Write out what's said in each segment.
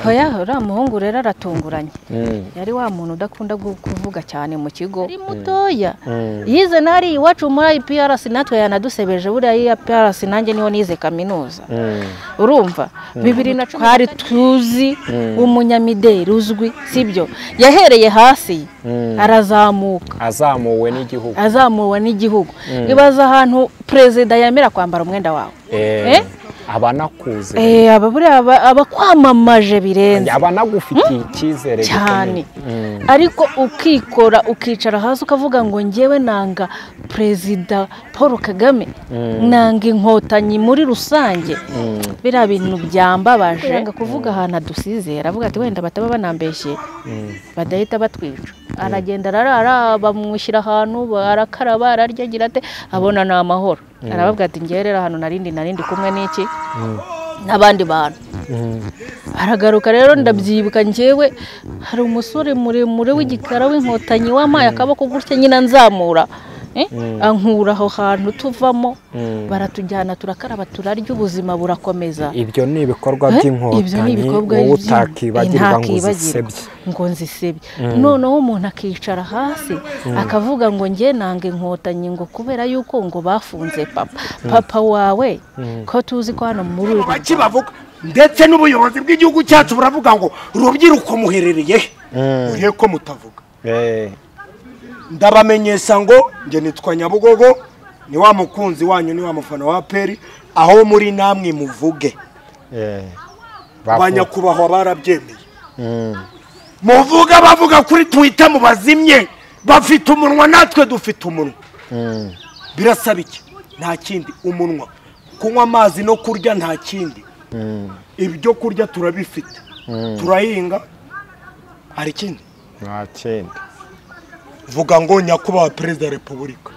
Hoya uriya muhungu rero aratunguranye. Yari wa muntu udakunda kuvuga cyane mu kigo. Ari mutoya. Yize nari iwacu muri IPRC natwe yanadusebeje buriya IPRC nanjye niho nize kaminuza. Urumva 2010 twari tuzi umunyamideli uzwi sibyo. Yahereye hasi arazamuka. Azamuwe n'igihugu. Azamuwe n'igihugu. Ibaza ahantu president yemera kwambara umwenda wawe. Abanakuze abakwamamaje birenze abanagufitiye icyizere cyane ariko ukikora ukicara hasi ukavuga ngo ngewe nanga Perezida Paul Kagame nanga inkotanyi muri rusange biriya bintu byambabaje yanga kuvuga ahantu adusizera avuga ati wenda bataba banambeshye badahita batwica aragenda ararara bamwishyira ahantu arakaraba ararya agira ate abona ni amahoro arababwira ati ngewe rero ahantu narindi kumwe n'iki n'abandi bantu aragaruka rero ndabyibuka ngewe hari umusore muremure w'igikara w'inkotanyi wamaye akaboko gutya nyina nzamura ankura aho hantu tuvamo baratujyana turakaraba turarya ubuzima burakomeza. Ibyo ni ibikorwa by'inkotanyi wowe utakibagirwa ngo uzisebye ngo nzisebye. Noneho umuntu akicara hasi akavuga ngo nge nanga inkotanyi ngo kubera yuko ngo bafunze papa papa wawe ko tuzi ko hano muri uru bakibavuga ndetse n'ubuyobozi bw'igihugu cyacu buravuga ngo rubyiruko muherereye uriye ko mutavuga. Ndabamenyesha ngo nge nitwa Nyabugogo ni wa mukunzi wanyu ni wa mufana wa Peri aho muri namwe muvuge banyakubahwa barabyemeye muvuga bavuga kuri Twitter mubazimye bafite umunwa natwe dufite umunwa birasaba iki nta kindi umunwa kunywa amazi no kurya nta kindi ibyo kurya turabifite turahinga hari ikindi nta kindi. Vuga ngo nyakubahwa Perezida wa Repubulika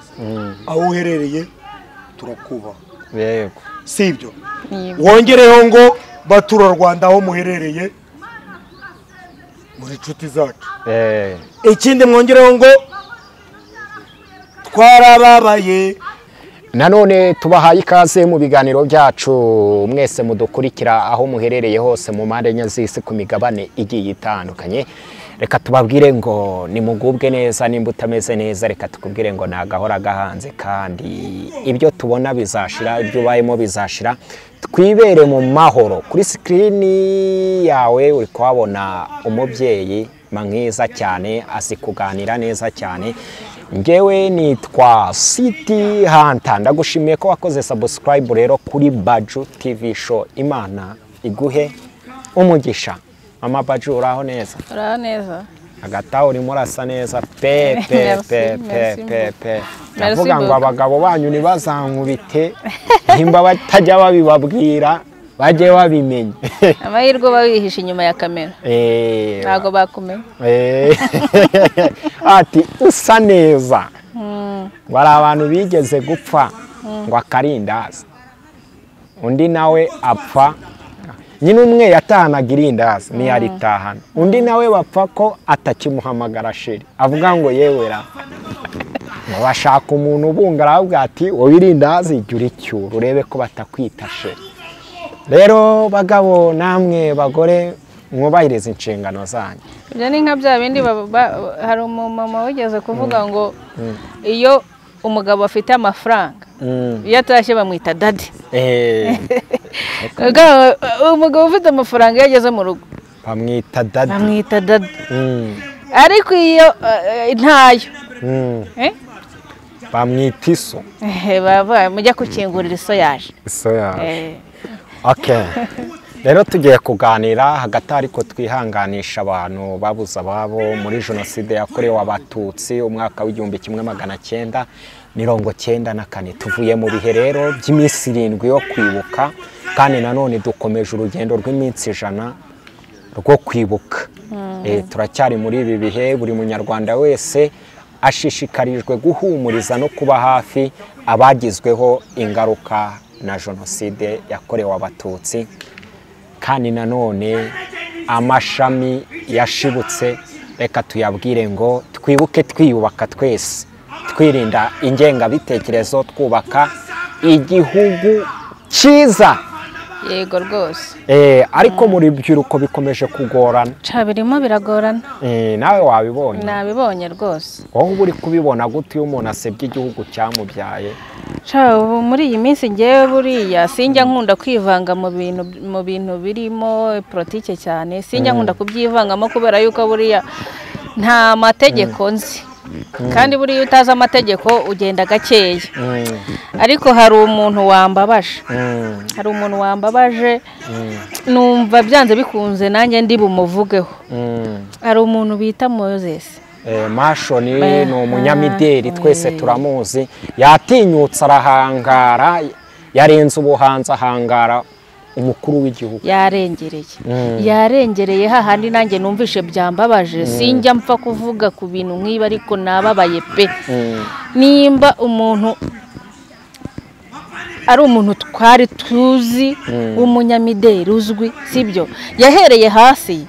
aho uherereye turakubaha. Yego sibyo wongereho ngo baturarwanda aho muherereye muri inshuti zacu. Ikindi mwongereho ngo twarababaye. Nanone tubahaye ikaze mu biganiro byacu mwese mudukurikira aho muherereye hose mu mpande enye z'isi ku migabane igiye itandukanye. Reka tubabwire ngo nimugubwe neza nimba utameze neza reka tukubwire ngo nagahora gahanze kandi ibyo tubona bizashira ibyo ubayemo bizashira twibere mu mahoro. Kuri screen yawe uri kuhabona umubyeyi mwiza cyane azi kuganira neza cyane. Ngewe nitwa City Hunter ndagushimiye ko wakoze subscribe rero kuri Baju TV show. Imana iguhe umugisha. Mama Baju uraho neza? Uraho neza. Agataho urimo urasa neza pe pe pe pe pe pe. Ndavuga ngo abagabo banyu ntibazankubite nimba batajya babibabwira bajye babimenya. Amahirwe babihisha inyuma ya kamera. Ntago bakumenya. Ati usa neza. Ngo hari abantu bigeze gupfa ngo akarindazi. Undi nawe apfa nyine umwe yatahanaga irindazi ntiyaritahana undi nawe bapfa ko atakimuhamagara sheri avuga ngo yewe ra bashaka umuntu ubunga aravuga ati wowe irindazi jya uricyura urebe ko batakwita sheri. Rero bagabo namwe bagore mwubahirize inshingano zanyu. Ibyo ni nka bya bindi hari umumama wigeze kuvuga ngo iyo umugabo afite amafaranga iyo atashye bamwita daddy. Umugabo ufite amafaranga iyo ageze mu rugo bamwita daddy. Bamwita daddy. Ariko iyo ntayo bamwita iso. Mujya gukingurira iso yaje. Iso yaje. Okay. Rero tugiye kuganira hagati ariko twihanganisha abantu babuze ababo muri jenoside yakorewe abatutsi umwaka w'1994. Tuvuye mu bihe rero by'iminsi 7 yo kwibuka kandi nanone dukomeje urugendo rw'iminsi 100 rwo kwibuka. Turacyari muri ibi bihe buri munyarwanda wese ashishikarijwe guhumuriza no kuba hafi abagizweho ingaruka na jenoside yakorewe abatutsi kandi nanone amashami yashibutse reka tuyabwire ngo twibuke twiyubaka twese twirinda ingengabitekerezo twubaka igihugu cyiza. Yego rwose. Ariko mu rubyiruko bikomeje kugorana. Ca birimo biragorana. Nawe wabibonye? Nabibonye rwose. Wowe uba uri kubibona gute iyo umuntu asebye igihugu cyamubyaye? Ca ubu muri iyi minsi ngewe buriya sinjya nkunda kwivanga mu bintu birimo politike cyane, sinjya nkunda kubyivangamo kubera yuko buriya nta mategeko nzi. Kandi buriya utazi amategeko ugenda gakeya. Ariko hari umuntu wambabaje. Hari umuntu wambabaje numva byanze bikunze nanjye ndi bumuvugeho. Hari umuntu bita Moses. Mashoni ni umunyamideli twese turamuzi, yatinyutse arahangara, yarenze ubuhanzi ahangara umukuru w'igihugu. Yarengereye. Yarengereye hahandi nanjye numvishe byambabaje, sinjya mpfa kuvuga ku bintu nk'ibi ariko nababaye pe. Nimba umuntu ari umuntu twari tuzi w'umunyamideli uzwi, sibyo, yahereye hasi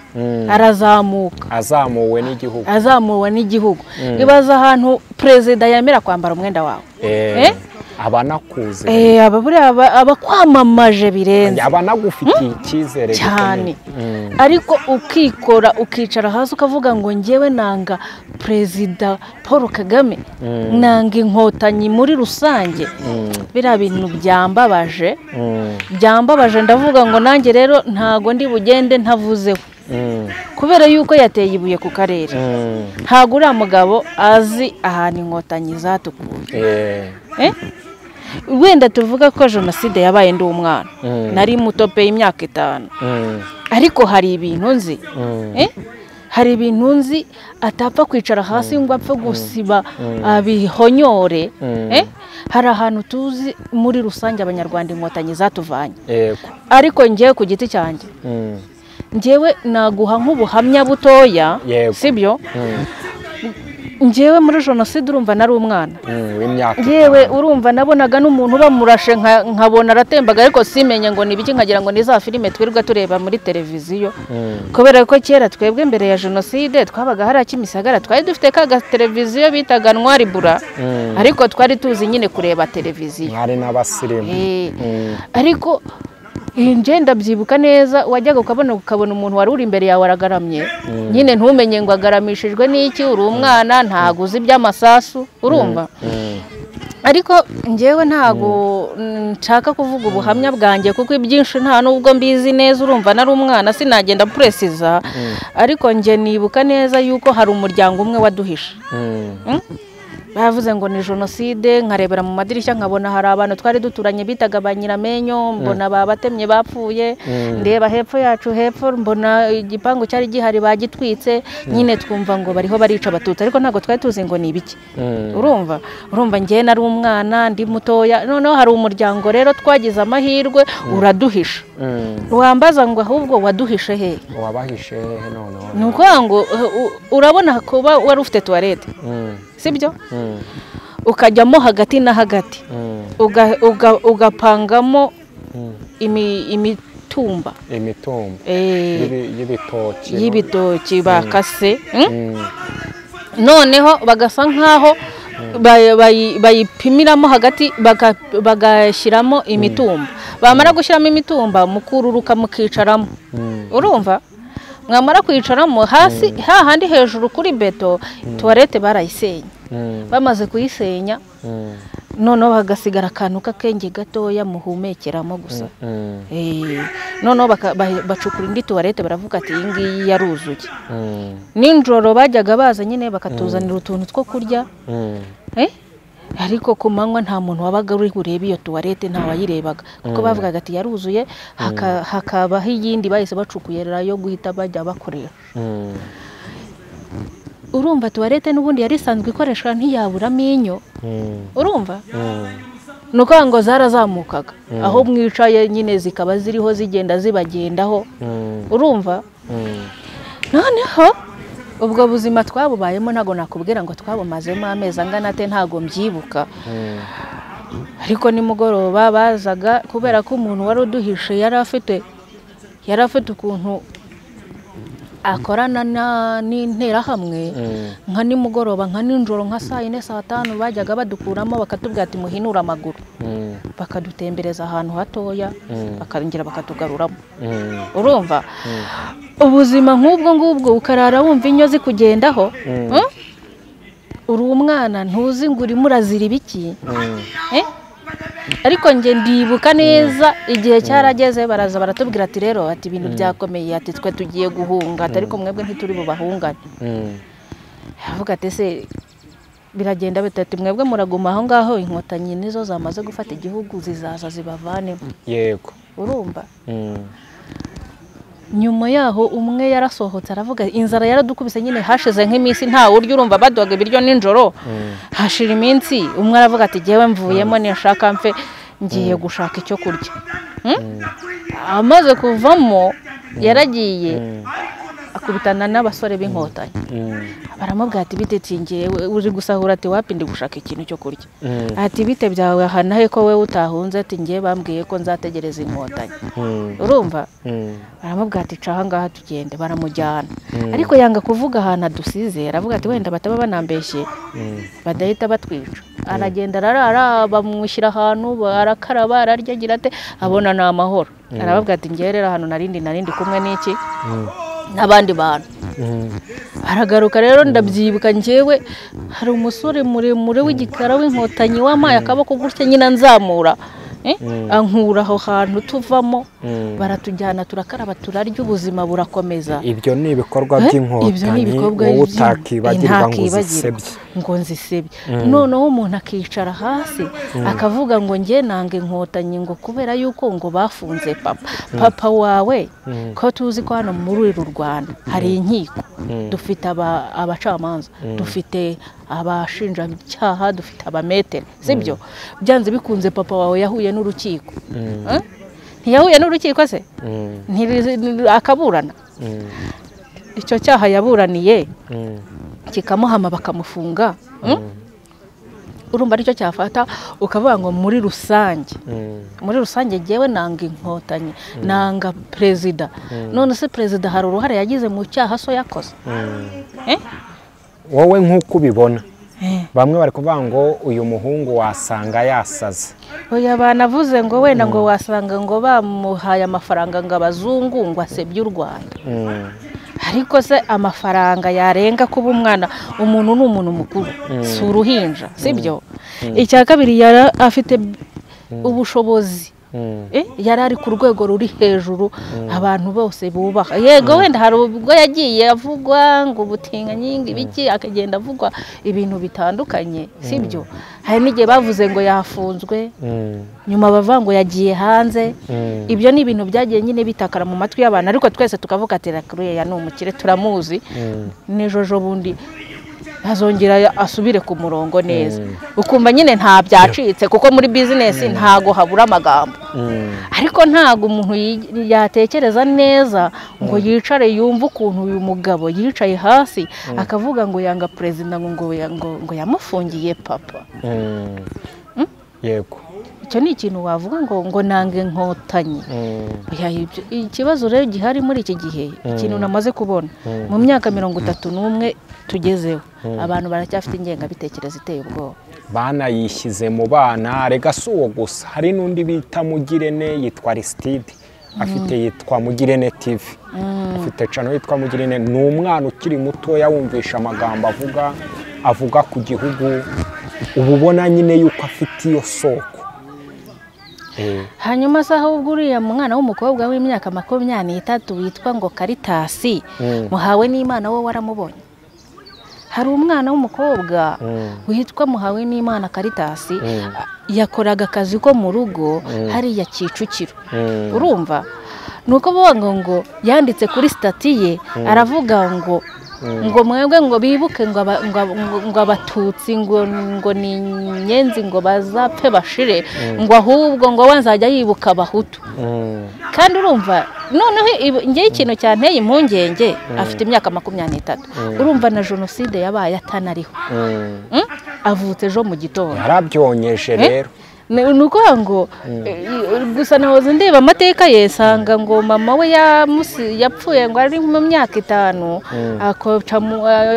arazamuka, azamuwe n'igihugu, azamuwe n'igihugu. Ibaza ahantu perezida yemera kwambara umwenda wawe. Abanakuze abakwamamaje birenze, abanagufitiye icyizere cyane. Ariko ukikora ukicara hasi ukavuga ngo ngewe nanga perezida Paul Kagame, nanga inkotanyi muri rusange, biriya bintu byambabaje, byambabaje. Ndavuga ngo nanjye rero ntago ndi bugende ntavuzeho, kubera yuko yateye ibuye ku karere. Ntago uriya mugabo azi ahantu inkotanyi zatukuye. Wenda tuvuga ko jenoside yabaye ndi umwana, nari muto pe, imyaka 5, ariko hari ibintu nzi. Hari ibintu nzi atapfa kwicara hasi ngo apfe gusiba abihonyore. Hari ahantu tuzi muri rusange abanyarwanda inkotanyi zatuvanye. Ariko ngewe ku giti cyanjye, ngewe naguha nk'ubuhamya butoya, sibyo? Ngewe muri jenoside urumva nari umwana, yewe urumva nabonaga n'umuntu bamurashe nkabona aratembaga, ariko simenye ngo ni ibiki, nkagira ngo ni za filime twirirwa tureba muri televiziyo. Kubera ko kera twebwe mbere ya jenoside twabaga hariya Kimisagara, twari dufite ka televiziyo bitaga Ntwari Bura, ariko twari tuzi nyine kureba televiziyo, mwari n'abasirimu. Ariko nje ndabyibuka neza, wajyaga ukabona umuntu wari uri imbere yawe aragaramye, nyine ntumenye ngo agaramishijwe n'iki, uri umwana ntago uzi iby'amasasu, urumva. Ariko ngewe ntago nshaka kuvuga ubuhamya bwanjye kuko ibyinshi nta nubwo mbizi neza, urumva nari umwana sinagenda precisa. Ariko nge nibuka neza yuko hari umuryango umwe waduhishe. Bavuze ngo ni jenoside, nkarebera mu madirishya nkabona hari abantu twari duturanye bitaga ba Nyiramenyo, mbona babatemye bapfuye, ndeba hepfo yacu hepfo mbona igipangu cyari gihari bagitwitse, nyine twumva ngo bariho barica abatutsi, ariko ntabwo twari tuzi ngo ni ibiki. Urumva ngewe nari umwana ndi mutoya. Noneho hari umuryango rero twagize amahirwe uraduhisha. Wambaza ngo ahubwo waduhishe hehe? Wabahishe hehe noneho? Ni ukuvuga ngo urabona kuba wari ufite toilette, sibyo? Ukajyamo hagati na hagati, ugapangamo imitumba, y'ibitoki bakase, noneho bagasa nkaho bayipimiramo hagati, bagashyiramo imitumba. Bamara gushyiramo imitumba mukururuka mukicaramo, urumva? Mwamara kwicaramo hasi hahandi hejuru kuri beto, toilette barayisenye. Bamaze kuyisenya noneho hagasigara akantu k'akenge gatoya muhumekeramo gusa. Noneho bacukura indi toilette baravuga ati iyi ngiyi yaruzuye. Nijoro bajyaga baza nyine bakatuzanira utuntu two kurya, ariko ku manywa nta muntu wabaga uri kureba iyo toilette, nta wayirebaga kuko bavugaga ati yaruzuye. Hakabaho iyindi bahise bacukuye yo guhita bajya bakorera. Urumva toilette n'ubundi yari isanzwe ikoreshwa ntiyaburamo inyo, urumva? Nuko ngo zarazamukaga aho mwicaye nyine zikaba ziriho zigenda zibagendaho, urumva? Noneho ubwo buzima twabubayemo ntago nakubwira ngo twabumazemo amezi angana ate, ntago mbyibuka. Ariko nimugoroba bazaga, kubera ko umuntu wari uduhishe yari afite ukuntu Akorana n'interahamwe nka nimugoroba nka ninjoro nka saa 4 saa 5 bajyaga badukuramo bakatubwira ati muhinura amaguru, bakadutembereza ahantu hatoya bakongera bakatugaruramo. Urumva ubuzima nk'ubwo ngubwo ukarara wumva inyo zikugendaho, uri umwana ntuzi ngo urimo urazira ibiki. Ariko nge ndibuka neza igihe cyarageze baraza baratubwira ati rero ati ibintu byakomeye, ati twe tugiye guhunga, ati ariko mwebwe ntituri bubahungane. Avuga ati se biragenda bite, ati mwebwe muraguma aho ngaho inkotanyi nizo zamaze gufata igihugu zizaza zibavanemo. Yego. Urumva nyuma yaho umwe yarasohotse aravuga inzara yaradukubise nyine, hashize nk'iminsi nta uryo, urumva baduhaga ibiryo ninjoro, hashira iminsi umwe aravuga ati jyewe mvuyemo nishaka mfe ngiye gushaka icyo kurya. Amaze kuvamo yaragiye akubitana n'abasore b'inkotanyi, baramubwira ati bite tingiye uri gusahura, ati wapi ndi gushaka ikintu cyo kurya. Ati bite byawe hanahe ko we utahunze, ati ngiye bambwiye ko nzategereza inkotanyi. Urumva baramubwira ati ca aha ngaha tugende, baramujyana. Ariko yanga kuvuga ahantu adusize, aravuga ati wenda bataba banambeshye badahita batwica. Aragenda ararara, bamushyira ahantu arakaraba ararya agira ate, abona ni amahoro. Arababwira ati ngiye rero ahantu narindi kumwe n'iki n'abandi bantu. Aragaruka rero ndabyibuka njyewe hari umusore muremure w'igikara w'inkotanyi wampaye akaboko gutya nyina nzamura, ankura aho hantu tuvamo, baratujyana turakaraba turarya ubuzima burakomeza. Ibyo ni ibikorwa by'inkotanyi wowe utakibagirwa ngo uzisebye, ngo nzisebye. Noneho umuntu akicara hasi akavuga ngo njye nanga inkotanyi ngo kubera yuko ngo bafunze papa. Papa wawe ko tuzi ko hano muri uru Rwanda hari inkiko, dufite abacamanza, dufite abashinjacyaha, dufite abametere, sibyo? Byanze bikunze papa wawe yahuye n'urukiko. Ntiyahuye n'urukiko se? Akaburana icyo cyaha yaburaniye kikamuhama bakamufunga. Urumva aricyo cyafata ukavuga ngo muri rusange, muri rusange jyewe nanga inkotanyi, nanga perezida. None se perezida hari uruhare yagize mu cyaha so yakoze? Wowe nk'uko ubibona bamwe bari kuvuga ngo uyu muhungu wasanga yasaze. Oya banavuze ngo wenda ngo wasanga ngo bamuhaye amafaranga ngo abazungu ngo asebye u Rwanda. Ariko se amafaranga yarenga kuba umwana, umuntu ni umuntu mukuru, si uruhinja, sibyo? Icya kabiri yari afite ubushobozi, yari ari ku rwego ruri hejuru abantu bose bubaha. Yego wenda hari ubwo yagiye avugwa ngo ubutinganyi ibiki, akagenda avugwa ibintu bitandukanye, sibyo? Hari n'igihe bavuze ngo yafunzwe, nyuma bavuga ngo yagiye hanze. Ibyo ni ibintu byagiye nyine bitakara mu matwi y'abantu, ariko twese tukavuga ati ya ni umukire turamuzi, n'ejo bundi azongera asubire ku murongo neza. Ukumva nyine nta byacitse kuko muri business ntago habura amagambo. Ariko ntago umuntu yatekereza neza ngo yicare yumve ukuntu uyu mugabo yicaye hasi akavuga ngo yanga perezida ngo yamufungiye papa. Yego. Icyo ni ikintu wavuga ngo nange inkotanyi. Ikibazo rero gihari muri iki gihe, ikintu namaze kubona mu myaka 31 tugezeho, abantu baracyafite ingengabitekerezo iteye ubwoba. Banayishyize mu bana, rega si uwo gusa, hari n'undi bita Mugirene yitwa Aristide, afite yitwa Mugirene TV, afite channel yitwa Mugirene. Ni umwana ukiri mutoya wumvisha amagambo avuga ku gihugu, uba ubona nyine yuko afite iyo soko. Hanyuma se ahubwo uriya mwana w'umukobwa w'imyaka 23 witwa ngo Karitasi muhawe n'Imana, wowe waramubonye? Hari umwana w'umukobwa witwa muhawe n'Imana Karitasi, yakoraga akazi ko mu rugo hariya Kicukiro. Urumva nuko bavuga ngo yanditse kuri stati ye aravuga ngo mwebwe ngo bibuke ngo abatutsi ngo ni inyenzi ngo bazapfe bashire, ngo ahubwo ngo wanzajya yibuka abahutu. Kandi urumva noneho ngiye ikintu cyanteye impungenge, afite imyaka 23, urumva na jenoside yabaye atanariho, avutse ejo mu gitondo yarabyonyeje rero. Ni ukuvuga ngo gusa nahoze ndeba amateka ye, nsanga ngo mama we yapfuye ngo ari mu myaka 5, akoca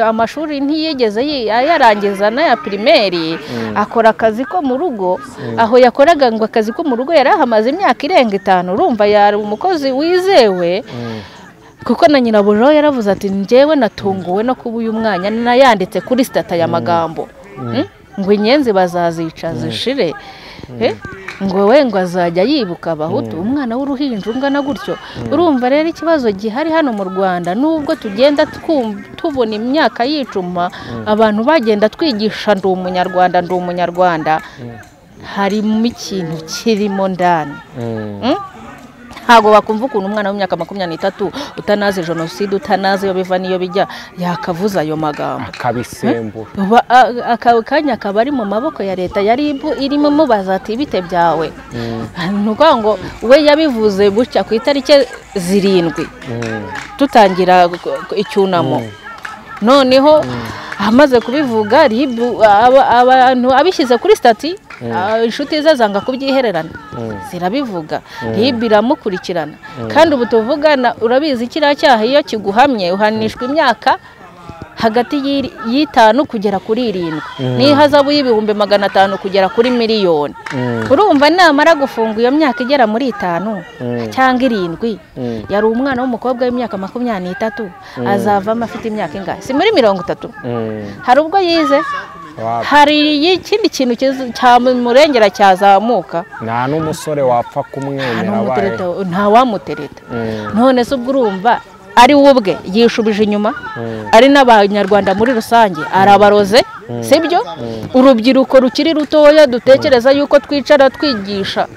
amashuri ntiyigeze yarangiza n'aya primaire, akora akazi ko mu rugo. Aho yakoraga ngo akazi ko mu rugo yari ahamaze imyaka irenga 5. Urumva yari umukozi wizewe, kuko na nyirabuja yaravuze ati njyewe natunguwe no kuba uyu mwanya nayanditse kuri stata ya magambo ngo inyenzi bazazica zishire, ngo we ngo azajya yibuka abahutu, umwana w'uruhinja ungana gutyo. Urumva rero ikibazo gihari hano mu Rwanda, nubwo tugenda tubona imyaka yicuma abantu bagenda twigisha ndi umunyarwanda ndi umunyarwanda, harimo ikintu kirimo ndani. Ntabwo bakumva ukuntu umwana w'imyaka 23 utanazi jenoside, utanazi iyo biva n'iyo bijya, yakavuza ayo magambo akabisembura. Aka kanya akaba ari mu maboko ya leta ya RIB irimo mubaza ati bite byawe. Ni ukuvuga ngo we yabivuze gutya ku itariki 7 tutangira icyunamo. Noneho amaze kubivuga RIB abantu abishyize kuri stati, inshuti ze zanga kubyihererana zirabivuga, RIB iramukurikirana. Kandi ubu tuvugana urabizi kiriya cyaha iyo kiguhamye uhanishwa imyaka hagati y'5 kugera kuri 7, n'ihazabu y'500,000 kugera kuri miliyoni. Urumva namara gufunga iyo myaka igera muri 5 cyangwa 7, yari umwana w'umukobwa w'imyaka 23, azavamo afite imyaka ingahe? Si muri 30. Hari ubwo yize, hari ikindi kintu cyamurengera cyazamuka, nta n'umusore wapfa kumwemera abaye, nta wamutereta. None se ubwo urumva ari we ubwe yishubije inyuma, ari n'abanyarwanda muri rusange arabaroze, sibyo? Urubyiruko rukiri rutoya dutekereza yuko twicara twigisha,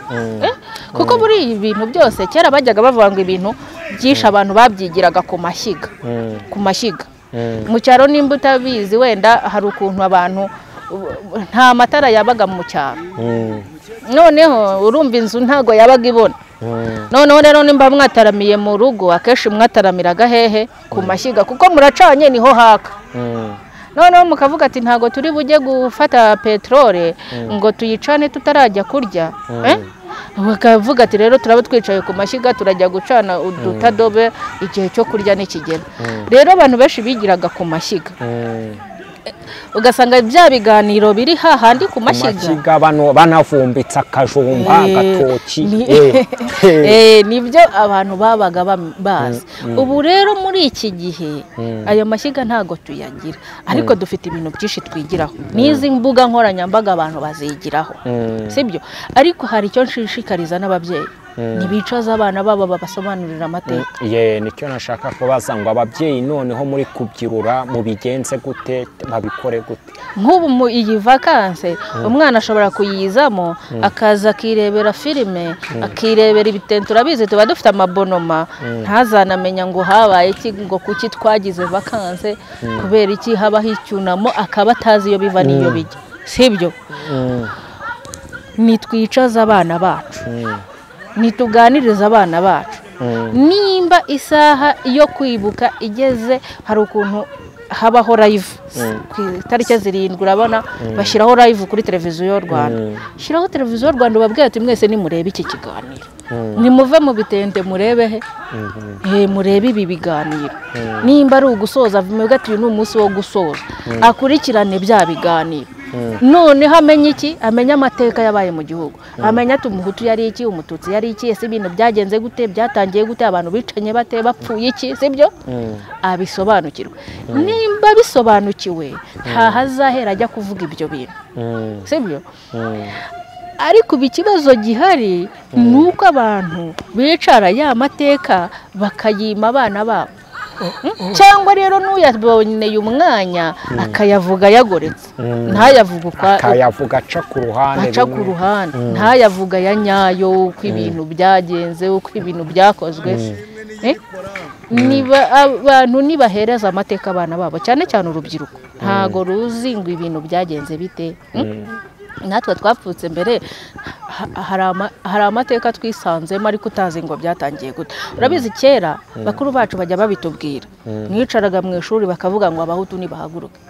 kuko muri ibi bintu byose kera bajyaga bavuga ngo ibintu byinshi abantu babyigiraga ku mashyiga, ku mashyiga. Mu cyaro nimba utabizi wenda hari ukuntu abantu nta matara yabaga mu cyaro, noneho urumva inzu ntago yabaga ibona. Noneho rero nimba mwataramiye mu rugo, akenshi mwataramiraga hehe? Ku mashyiga, kuko muracanye niho haka. Noneho mukavuga ati ntago turi bujye gufata peterole ngo tuyicane tutarajya kurya, bakavuga ati rero turaba twicaye ku mashyiga turajya gucana udutadobe igihe cyo kurya nikigera. Rero abantu benshi bigiraga ku mashyiga, ugasanga bya biganiro biri hahandi ku mashyiga, banavumbitse akajumba agatoki, nibyo abantu babaga bazi. Ubu rero muri iki gihe ayo mashyiga ntago tuyagira, ariko dufite ibintu byinshi twigiraho, n'izi mbuga nkoranyambaga abantu bazigiraho, sibyo? Ariko hari icyo nshishikariza n'ababyeyi, ntibicaza abana babo babasobanurira amateka. Ye, nicyo nashaka kubaza ngo ababyeyi noneho muri kubyirura mubigenze gute, babikore gute? Nk'ubu mu iyi vacances umwana ashobora kuyizamo akaza akirebera filime, akirebera ibitente. Urabizi tuba dufite amabonoma, ntazanamenya ngo habaye iki, ngo kuki twagize vacances, kubera iki habaho icyunamo, akaba atazi iyo biva n'iyo bijya, sibyo? Nitwicaza abana bacu, nituganiriza abana bacu. Nimba isaha yo kwibuka igeze, hari ukuntu habaho live ku itariki 7, urabona bashyiraho live kuri televiziyo Rwanda. Shyiraho televiziyo Rwanda ubabwira ati mwese nimurebe iki kiganiro, nimuve mu bitente murebe he, murebe ibi biganiro. Nimba ari ugusoza vuga ati uyu ni umunsi wo gusoza, akurikirane bya biganiro. Noneho amenye iki? Amenye amateka yabaye mu gihugu, amenye ati umuhutu yari iki, umututsi yari iki, ese ibintu byagenze gute, byatangiye gute, abantu bicanye bate, bapfuye iki, sibyo? Abisobanukirwe. Nimba bisobanukiwe ntahazahera ajya kuvuga ibyo bintu, sibyo? Ariko ubu ikibazo gihari ni uko abantu bicara ya mateka bakayima abana babo, cyangwa rero n'uyaboneye umwanya akayavuga yagoretse, ntayavuga uko akayavuga aca ku ruhande, aca ku ruhande, ntayavuga ya nyayo uko ibintu byagenze, uko ibintu byakozwe. Niba abantu nibahereza amateka abana babo, cyane cyane urubyiruko, ntago ruzi ngo ibintu byagenze bite. Natwe twapfutse mbere hari amateka twisanzemo ariko utazi ngo byatangiye gute. Urabizi kera bakuru bacu bajya babitubwira, mwicaraga mu ishuri bakavuga ngo abahutu nibahaguruke,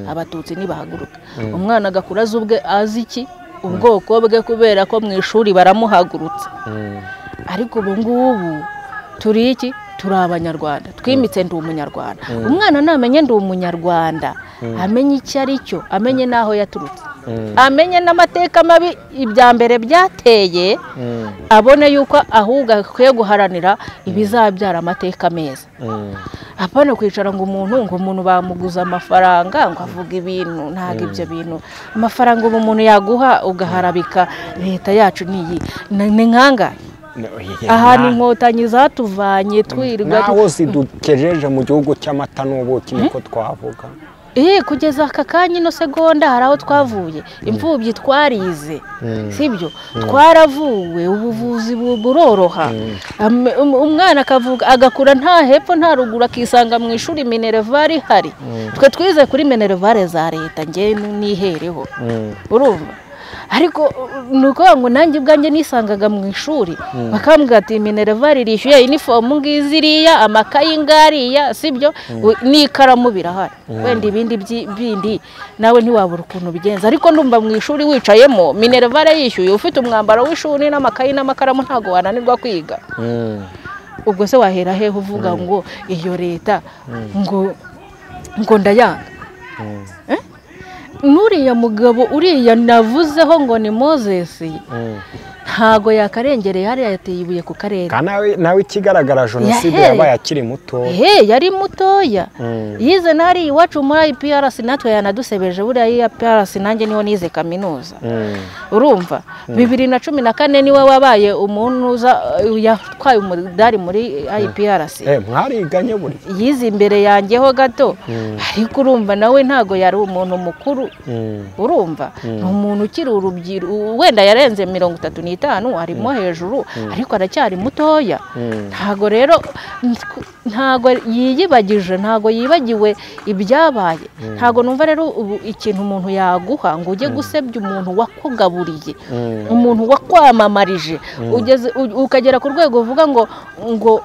abatutsi nibahaguruke, umwana agakura azi ubwe azi iki ubwoko bwe kubera ko mu ishuri baramuhagurutsa. Ariko ubu ngubu turi iki? Turi abanyarwanda, twimitse ndi umunyarwanda. Umwana namenye ndi umunyarwanda, amenye icyo ari cyo, amenye n'aho yaturutse, amenye n'amateka mabi ibya mbere byateye, abone yuko ahubwo akwiye guharanira ibizabyara amateka meza. Apana kwicara ngo umuntu bamuguza amafaranga ngo avuge ibintu, ntabwo ibyo bintu amafaranga ubu umuntu yaguha ugaharabika leta yacu niyi ni nkangahe? Ahantu inkotanyi zatuvanye twirirwa naho zidukejeje mu gihugu cy'amata n'ubuki niko twavuga. Kugeza aka kanya ino segonda hari aho twavuye, imfubyi twarize, sibyo, twaravuwe, ubuvuzi buroroha, umwana akavuga agakura nta hepfo nta ruguru, akisanga mu ishuri minerval ihari. Twe twize kuri minerval za leta, nge nihereho, urumva. Ariko nuko ngo nanjye ubwanjye nisangaga mu ishuri bakambwira ati minerval irishyuye, uniform ngiziriya, amakayi ngariya, sibyo, n'ikaramu birahari, wenda ibindi bindi nawe ntiwabura ukuntu bigenza. Ariko ndumva mu ishuri wicayemo minerval yishyuye, ufite umwambaro w'ishuri n'amakayi n'amakaramu, ntago wananirwa kwiga. Ubwo se wahera hehe uvuga ngo iyo leta ngo ndayanga? Nuriya mugabo uriya navuzeho ngo ni Moses, ntago yakarengereye hariya, yateye ibuye ku karere. Nawe ikigaragara jenoside yabaye akiri muto. Yari mutoya, yize nari iwacu muri IPRC, natwe yanadusebeje buriya IPRC, nanjye niho nize kaminuza. Urumva 2014 niwe wabaye umuntu yatwaye umudari muri IPRC. Mwariganye buri yize imbere yanjye ho gato, ariko urumva nawe ntago yari umuntu mukuru. Urumva ni umuntu ukiri urubyiruko, wenda yarenze 35 arimo hejuru, ariko aracyari mutoya. Ntago rero ntago yiyibagije, ntago yibagiwe ibyabaye. Ntago numva rero ubu ikintu umuntu yaguha ngo ujye gusebya umuntu wakugaburiye, umuntu wakwamamarije, ugeze ukagera ku rwego uvuga ngo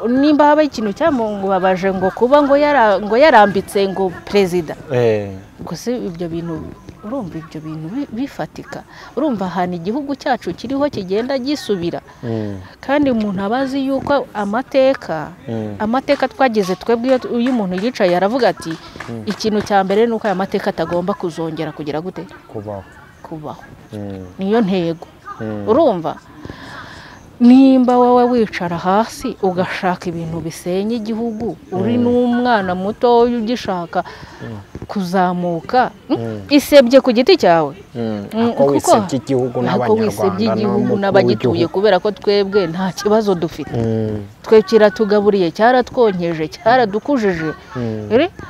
nimba habaye ikintu cyamubabaje ngo kuba ngo yarambitse ngo perezida. Gusa ibyo bintu urumva ibyo bintu bifatika, urumva ahantu igihugu cyacu kiriho kigenda gisubira. Kandi umuntu abazi yuko amateka twagize twebwe, iyo umuntu yicaye aravuga ati ikintu cya mbere nuko aya mateka atagomba kuzongera kugira gute kubaho, niyo ntego. Urumva nimba wowe wicara hasi ugashaka ibintu bisenya igihugu, uri n'umwana muto ugishaka kuzamuka, isebye ku giti cyawe, kuko wisebye igihugu n'abagituye, kubera ko twebwe nta kibazo dufite. Twe kiratugaburiye, cyaratwonkeje, cyaradukujije,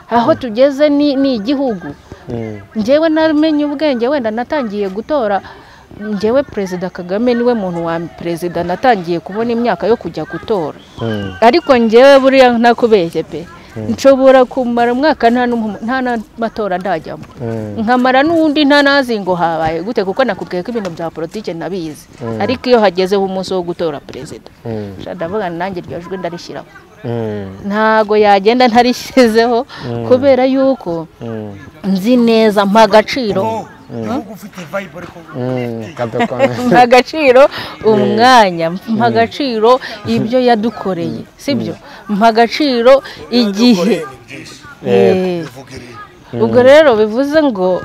aho tugeze ni igihugu. Njyewe namenye ubwenge, wenda natangiye gutora njyewe Perezida Kagame niwe muntu wa perezida natangiye kubona imyaka yo kujya gutora. Ariko njyewe buriya ntakubeshye pe, nshobora kumara umwaka nta n'amatora ndajyamo, nkamara n'undi ntanazi ngo habaye gute, kuko nakubwiye ko ibintu bya politike nabizi. Ariko iyo hagezeho umunsi wo gutora perezida, ndavuga nanjye iryo jwi ndarishyiraho, ntago yagenda ntarishyizeho, kubera yuko nzi neza mpa agaciro mpa agaciro umwanya, mpa agaciro ibyo yadukoreye, sibyo, mpa agaciro igihe. Ubwo rero bivuze ngo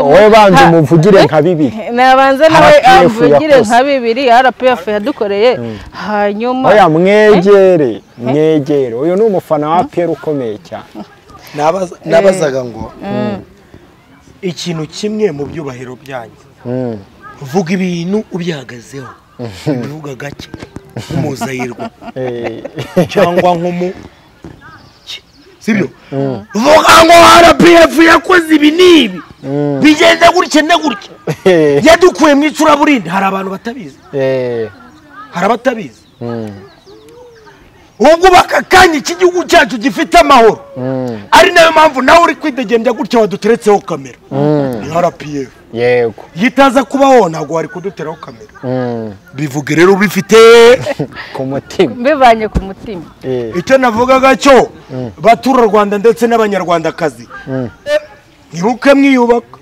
wowe banza umuvugire nka bibiri, nabanza nawe amvugire nka bibiri RPF yadukoreye. Hanyuma oya mwegere mwegere, uyu ni umufana wa APR ukomeye cyane. Nabazaga ngo ikintu kimwe mu byubahiro byanyu, vuga ibintu ubyihagazeho, ubivuga gake nk'umuzayirwa cyangwa nk'umu, sibyo, vuga ngo RPF yakoze ibi n'ibi bigenda gutya na gutya, yadukuye mu icuraburindi. Hari abantu batabizi, hari abatabizi. Ubwo bakakanya iki gihugu cyacu gifite amahoro, ari nayo mpamvu nawe uri kwidegembya gutya waduteretseho kamera ni RPF. Yego, yitaza kubaho ntabwo wari kuduteraho kamera. Bivuge rero bifite ku mutima, mbivanye ku mutima. Icyo navugaga cyo batura Rwanda ndetse n'abanyarwandakazi, Ntibuke mwiyubaka.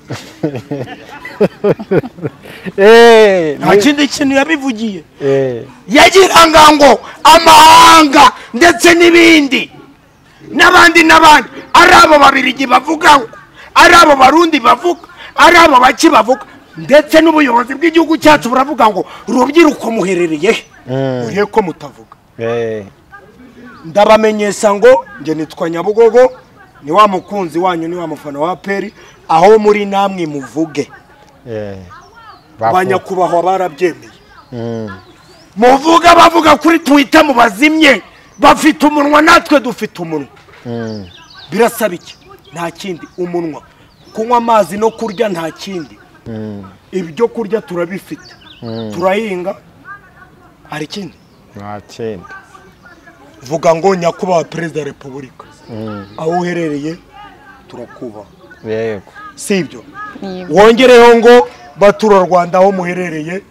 Nta kindi kintu yabivugiye. Yagiraga ngo amahanga ndetse n'ibindi n'abandi n'abandi, ari abo Babirigi bavuga, ari abo Barundi bavuga, ari abo baki bavuga, ndetse n'ubuyobozi bw'igihugu cyacu buravuga ngo rubyiruko muherereye he ko mutavuga. Ndabamenyesha ngo nge nitwa Nyabugogo, ni wa mukunzi wanyu, ni wa mufana wa APR, aho muri namwe muvuge. Abanyakubahwa barabyemeye. Muvuga bavuga kuri Twitter mubazimye, bafite umunwa natwe dufite umunwa. Birasaba iki? Nta kindi, umunwa. Kunywa amazi no kurya nta kindi. Ibyo kurya turabifite, turahinga. Hari ikindi? Nta kindi. Vuga ngo nyakubahwa Perezida wa Repubulika, aho uherereye turakubaha. Yego. Si ibyo? Wongereho ngo baturarwanda aho muherereye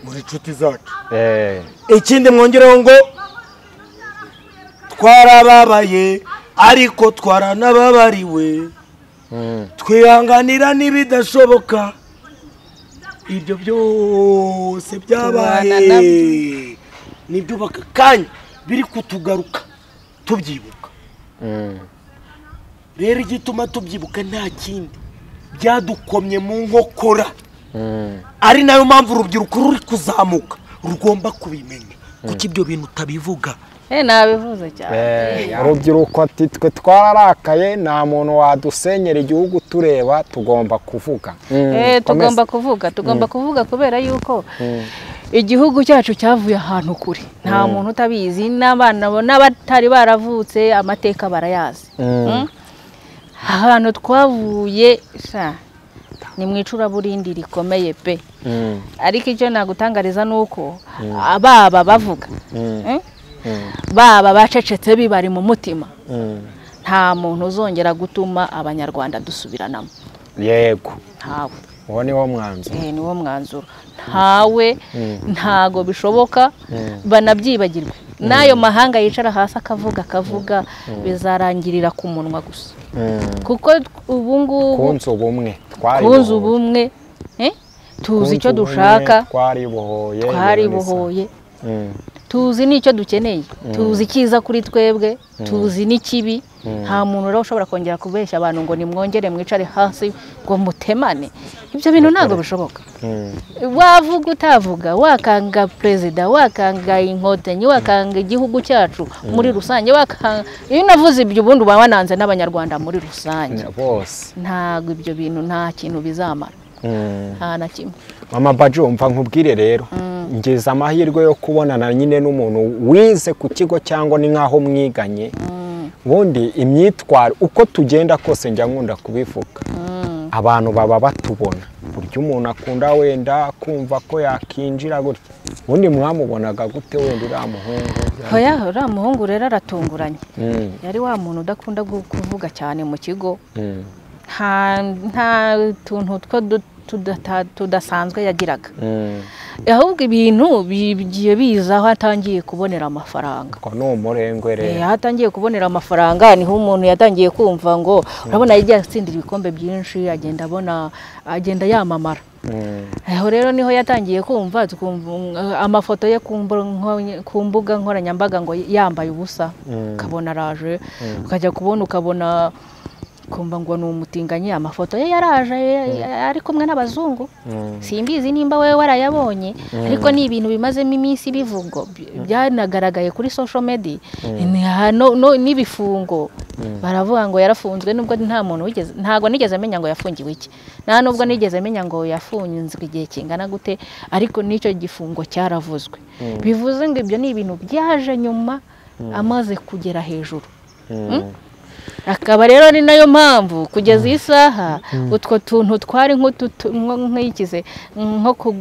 muri inshuti zacu. Ikindi mwongereho ngo twarababaye ariko twaranababariwe, twihanganira n'ibidashoboka. Ibyo byose byabaye nibyo bakakanya biri kutugaruka tubyibuka. Rero igituma tubyibuka nta kindi, byadukomye mu nkokora. Ari nayo mpamvu urubyiruko ruri kuzamuka rugomba kubimenya. Kuki ibyo bintu utabivuga? Nabivuze cyane. Urubyiruko ati twe twararakaye, nta muntu wadusenyera igihugu tureba, tugomba kuvuga. Tugomba kuvuga, tugomba kuvuga kubera yuko igihugu cyacu cyavuye ahantu kure. Nta muntu utabizi, n'abana n'abatari baravutse amateka barayazi. Ahantu twavuye sha ni mu icuraburindi rikomeye pe. Ariko icyo nagutangariza nuko ababa bavuga, baba bacecetse bibari mu mutima, nta muntu uzongera gutuma abanyarwanda dusubiranamo. Yego. Ntawe. Uwo ni wo mwanzuro. Ni wo mwanzuro. Ntawe, ntago bishoboka, banabyibagirwe. N'ayo mahanga yicara hasi akavuga akavuga, bizarangirira ku munwa gusa. Kuko ubu ngubu kunze ubumwe, twaribohoye, ubumwe, tuzi icyo dushaka, twaribohoye, twaribohoye. Tuzi n'icyo dukeneye, tuzi icyiza kuri twebwe, tuzi n'ikibi. Nta muntu rero ushobora kongera kubeshya abantu ngo nimwongere mwicare hasi ngo mutemane. Ibyo bintu ntabwo bishoboka. Wavuga utavuga, wakanga perezida, wakanga inkotanyi, wakanga igihugu cyacu muri rusange, wakanga iyo navuze ibyo ubundi uba wananze n'abanyarwanda muri rusange bose. Ntabwo ibyo bintu nta kintu bizamara. Nta na kimwe. Mama Baju, umva nkubwire rero, ngeze amahirwe yo kubonana nyine n'umuntu wize ku kigo cyangwa ni nkaho mwiganye. Ubundi imyitwaro uko tugenda kose njya nkunda kubivuga, abantu baba batubona buryo umuntu akunda wenda kumva ko yakinjira gutya. Ubundi mwamubonaga gute wenda uriya muhungu? Oya, uriya muhungu rero aratunguranye. Yari wa muntu udakunda kuvuga cyane mu kigo. Nta tuntu two tudasanzwe yagiraga. Ahubwo ibintu bigiye biza aho atangiye kubonera amafaranga. Ko no murengwe rero. Aho atangiye kubonera amafaranga niho umuntu yatangiye kumva ngo urabona yagiye atsindira ibikombe byinshi, agenda abona, agenda yamamara. Aho rero niho yatangiye kumva amafoto ye ku mbuga nkoranyambaga ngo yambaye ubusa, ukabona araje, ukajya kubona ukabona kumva ngo ni umutinganyi, amafoto ye yaraje ari kumwe n'abazungu. Simbizi nimba wewe warayabonye, ariko ni ibintu bimazemo iminsi bivugo byanagaragaye kuri social media. N'ibifungo baravuga ngo yarafunzwe, nubwo nta muntu wigeze, ntago nigeze menya ngo yafungiwe iki, nta nubwo nigeze menya ngo yafunzwe igihe kingana gute, ariko n'icyo gifungo cyaravuzwe. Bivuze ngo ibyo ni ibintu byaje nyuma amaze kugera hejuru. Akaba rero ni nayo mpamvu kugeza isaha utwo tuntu twari nk'ikize nko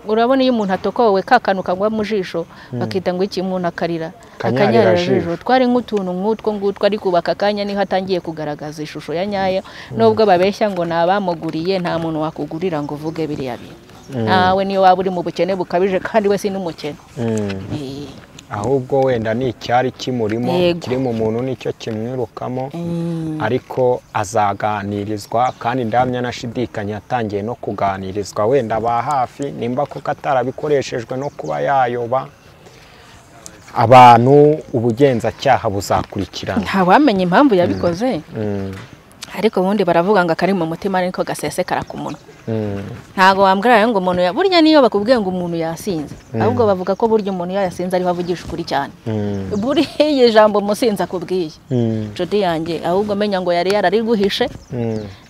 urabona iyo umuntu atokowe kakanu kagwa mu jisho bakita ngo iki umuntu akarira akanyarira jisho, twari nk'utuntu nk'utwo ngutwo, ariko baka kanya niho atangiye kugaragaza ishusho ya nyayo. Nubwo babeshya ngo nabamuguriye, nta muntu wakugurira ngo uvuge biriya bintu. Nawe niyo waba uri mu bukene bukabije, kandi we si n'umukene. Ahubwo wenda ni icyari kimurimo kiri mu muntu nicyo kimwirukamo, ariko azaganirizwa kandi ndamya nashidikanya yatangiye no kuganirizwa wenda ba hafi, nimba koko atarabikoresheje no kuba yayoba abantu, ubugenzacyaha buzakurikirana. Ntawamenya impamvu yabikoze. Ariko ubundi baravuga ngo akari mu mutima ariko gasesekara ku munwa. Ntago wambwira ngo umuntu burya niyo bakubwiye ngo umuntu yasinze, ahubwo bavuga ko burya umuntu yasinze ariho avugisha ukuri cyane. Buriya ijambo umusinzi akubwiye, nshuti yanjye, ahubwo menya ngo yari yarariguhishe,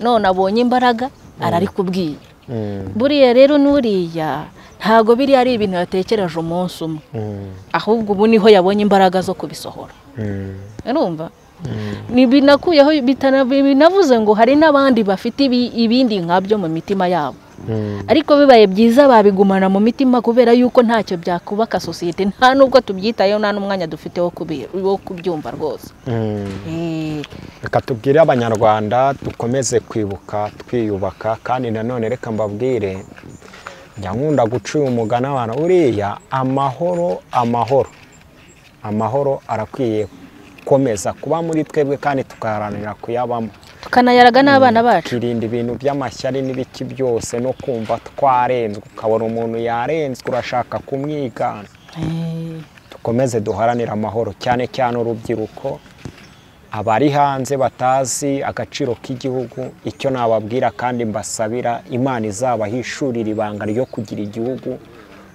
none abonye imbaraga ararikubwiye. Buriya rero nuriya ntago biri ari ibintu yatekereje umunsi umwe, ahubwo ubu niho yabonye imbaraga zo kubisohora. Urumva? Binakuyeho binavuze ngo hari n'abandi bafite ibindi nkabyo mu mitima yabo, ariko bibaye byiza babigumana mu mitima kubera yuko ntacyo byakubaka sosiyete, nta nubwo tubyitayeho, nta n'umwanya dufite wo kubyumva rwose. Reka tubwire Abanyarwanda dukomeze kwibuka twiyubaka, kandi nanone reka mbabwire, njya nkunda guca uyu mugani abantu, uriya amahoro amahoro amahoro arakwiye komeza kuba muri twebwe kandi tukaharanira kuyabamo, tukanayaraga n'abana bacu, tukirinda ibintu by'amashyari n'ibiki byose no kumva twarenzwe, ukabona umuntu yarenzwe urashaka kumwigana. Dukomeze duharanire amahoro, cyane cyane urubyiruko, abari hanze batazi agaciro k'igihugu. Icyo nababwira kandi mbasabira, Imana izabahishurira ibanga ryo kugira igihugu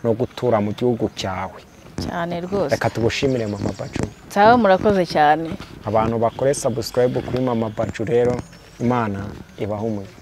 no gutura mu gihugu cyawe cyane rwose. Reka tugushimire Mama Baju. Sawa, murakoze cyane. Abantu bakore subscribe kuri Mama Baju rero, Imana ibahe umugisha.